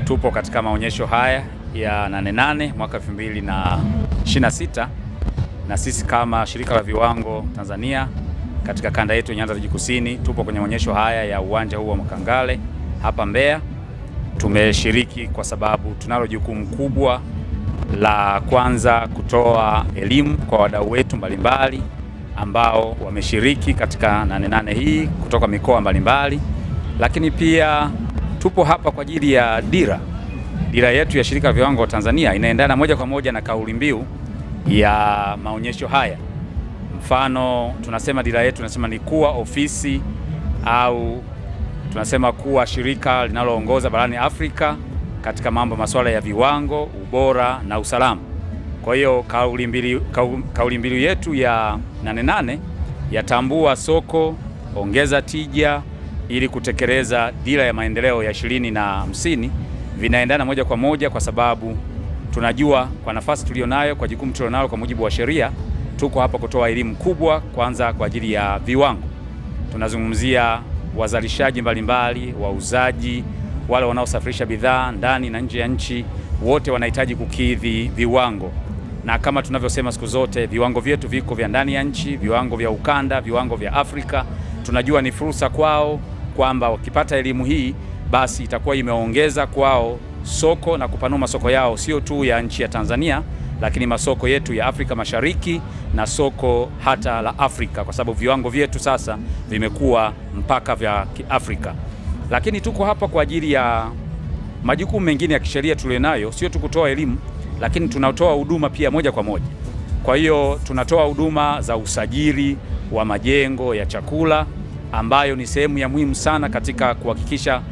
Tupo katika maonyesho haya ya Nane Nane mwaka 2026 na sisi kama shirika la viwango Tanzania katika kanda yetu ya Nyanda za Juu Kusini tupo kwenye maonyesho haya ya uwanja huu wa Mwakangale hapa Mbeya. Tumeshiriki kwa sababu tunalo jukumu kubwa la kwanza kutoa elimu kwa wadau wetu mbalimbali ambao wameshiriki katika Nane Nane hii kutoka mikoa mbalimbali, lakini pia tupo hapa kwa ajili ya dira. Dira yetu ya shirika la viwango Tanzania inaendana moja kwa moja na kauli mbiu ya maonyesho haya. Mfano, tunasema dira yetu tunasema ni kuwa ofisi au tunasema kuwa shirika linaloongoza barani Afrika katika mambo masuala ya viwango, ubora na usalama. Kwa hiyo kauli mbiu yetu ya Nane Nane yatambua soko, ongeza tija ili kutekeleza dira ya maendeleo ya 2050 vinaendana moja kwa moja, kwa sababu tunajua kwa nafasi tulionayo, kwa jukumu tulionalo kwa mujibu wa sheria, tuko hapa kutoa elimu kubwa, kwanza kwa ajili ya viwango. Tunazungumzia wazalishaji mbalimbali, wauzaji, wale wanaosafirisha bidhaa ndani na nje ya nchi, wote wanahitaji kukidhi viwango, na kama tunavyosema siku zote, viwango vyetu viko vya ndani ya nchi, viwango vya ukanda, viwango vya Afrika. Tunajua ni fursa kwao kwamba wakipata elimu hii basi itakuwa imeongeza kwao soko na kupanua masoko yao, sio tu ya nchi ya Tanzania, lakini masoko yetu ya Afrika Mashariki na soko hata la Afrika, kwa sababu viwango vyetu sasa vimekuwa mpaka vya Kiafrika. Lakini tuko hapa kwa ajili ya majukumu mengine ya kisheria tulionayo, sio tu kutoa elimu, lakini tunatoa huduma pia moja kwa moja. Kwa hiyo tunatoa huduma za usajili wa majengo ya chakula ambayo ni sehemu ya muhimu sana katika kuhakikisha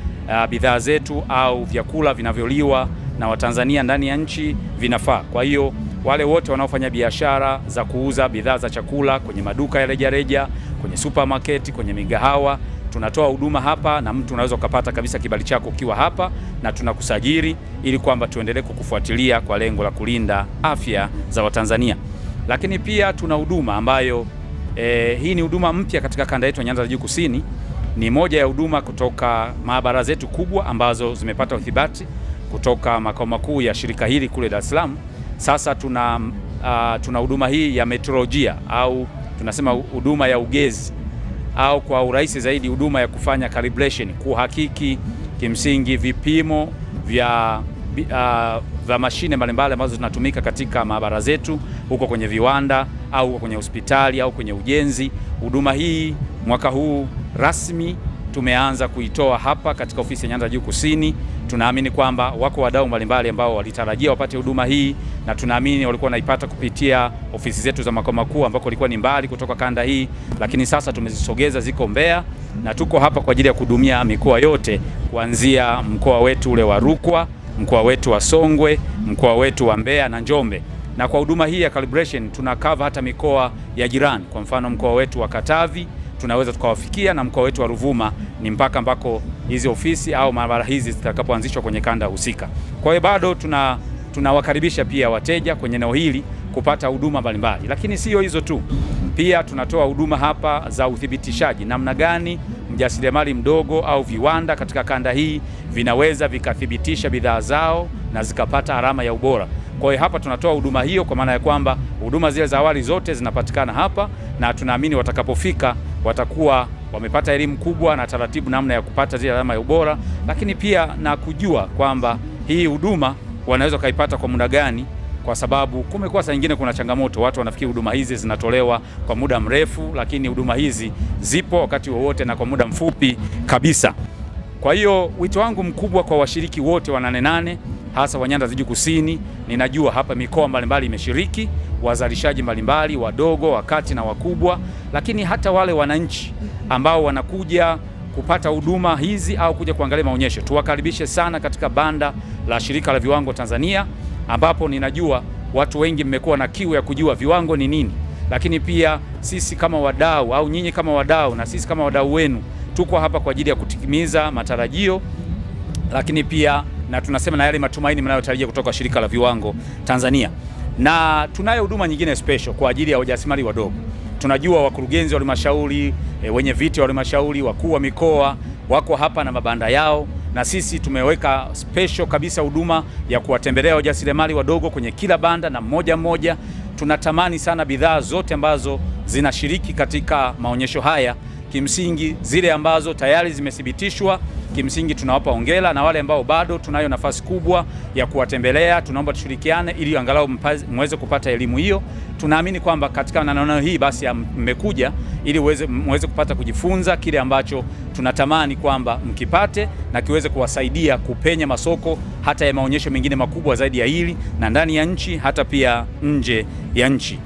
bidhaa zetu au vyakula vinavyoliwa na Watanzania ndani ya nchi vinafaa. Kwa hiyo wale wote wanaofanya biashara za kuuza bidhaa za chakula kwenye maduka ya rejareja, kwenye supermarket, kwenye migahawa, tunatoa huduma hapa, na mtu unaweza ukapata kabisa kibali chako ukiwa hapa, na tunakusajili ili kwamba tuendelee kukufuatilia kwa lengo la kulinda afya za Watanzania. Lakini pia tuna huduma ambayo hii ni huduma mpya katika kanda yetu ya Nyanda za Juu Kusini. Ni moja ya huduma kutoka maabara zetu kubwa ambazo zimepata uthibati kutoka makao makuu ya shirika hili kule Dar es Salaam. Sasa tuna huduma hii ya metrolojia au tunasema huduma ya ugezi au kwa urahisi zaidi huduma ya kufanya calibration, kuhakiki kimsingi vipimo vya mashine mbalimbali ambazo zinatumika katika maabara zetu huko kwenye viwanda au huko kwenye hospitali au kwenye ujenzi. Huduma hii mwaka huu rasmi tumeanza kuitoa hapa katika ofisi ya Nyanda Juu Kusini. Tunaamini kwamba wako wadau mbalimbali ambao walitarajia wapate huduma hii, na tunaamini walikuwa wanaipata kupitia ofisi zetu za makao makuu ambako ilikuwa ni mbali kutoka kanda hii, lakini sasa tumezisogeza, ziko Mbeya, na tuko hapa kwa ajili ya kuhudumia mikoa yote kuanzia mkoa wetu ule wa Rukwa, mkoa wetu wa Songwe, mkoa wetu wa Mbeya na Njombe. Na kwa huduma hii ya calibration tuna cover hata mikoa ya jirani. Kwa mfano mkoa wetu wa Katavi tunaweza tukawafikia, na mkoa wetu wa Ruvuma ni mpaka ambako hizi ofisi au maabara hizi zitakapoanzishwa kwenye kanda husika. Kwa hiyo bado tunawakaribisha pia wateja kwenye eneo hili kupata huduma mbalimbali, lakini sio hizo tu, pia tunatoa huduma hapa za uthibitishaji, namna gani mjasiriamali mdogo au viwanda katika kanda hii vinaweza vikathibitisha bidhaa zao na zikapata alama ya ubora. Kwa hiyo hapa tunatoa huduma hiyo, kwa maana ya kwamba huduma zile za awali zote zinapatikana hapa, na tunaamini watakapofika watakuwa wamepata elimu kubwa na taratibu namna ya kupata zile alama ya ubora, lakini pia na kujua kwamba hii huduma wanaweza kaipata kwa muda gani, kwa sababu kumekuwa saa nyingine kuna changamoto, watu wanafikiri huduma hizi zinatolewa kwa muda mrefu, lakini huduma hizi zipo wakati wowote na kwa muda mfupi kabisa. Kwa hiyo wito wangu mkubwa kwa washiriki wote wa Nane Nane hasa wa Nyanda za Juu Kusini, ninajua hapa mikoa mbalimbali imeshiriki, wazalishaji mbalimbali wadogo, wakati na wakubwa, lakini hata wale wananchi ambao wanakuja kupata huduma hizi au kuja kuangalia maonyesho, tuwakaribishe sana katika banda la shirika la viwango Tanzania, ambapo ninajua watu wengi mmekuwa na kiu ya kujua viwango ni nini, lakini pia sisi kama wadau au nyinyi kama wadau na sisi kama wadau wenu tuko hapa kwa ajili ya kutimiza matarajio, lakini pia na tunasema na yale matumaini mnayotarajia kutoka shirika la viwango Tanzania. Na tunayo huduma nyingine special kwa ajili ya wajasiriamali wadogo. Tunajua wakurugenzi wa halmashauri, wenye viti wa halmashauri, wakuu wa mikoa wako hapa na mabanda yao. Na sisi tumeweka special kabisa huduma ya kuwatembelea wajasiriamali wadogo kwenye kila banda na mmoja mmoja. Tunatamani sana bidhaa zote ambazo zinashiriki katika maonyesho haya, kimsingi zile ambazo tayari zimethibitishwa, kimsingi tunawapa hongera, na wale ambao bado tunayo nafasi kubwa ya kuwatembelea, tunaomba tushirikiane ili angalau muweze kupata elimu hiyo. Tunaamini kwamba katika namna hii basi mmekuja ili muweze kupata kujifunza kile ambacho tunatamani kwamba mkipate na kiweze kuwasaidia kupenya masoko hata ya maonyesho mengine makubwa zaidi ya hili na ndani ya nchi hata pia nje ya nchi.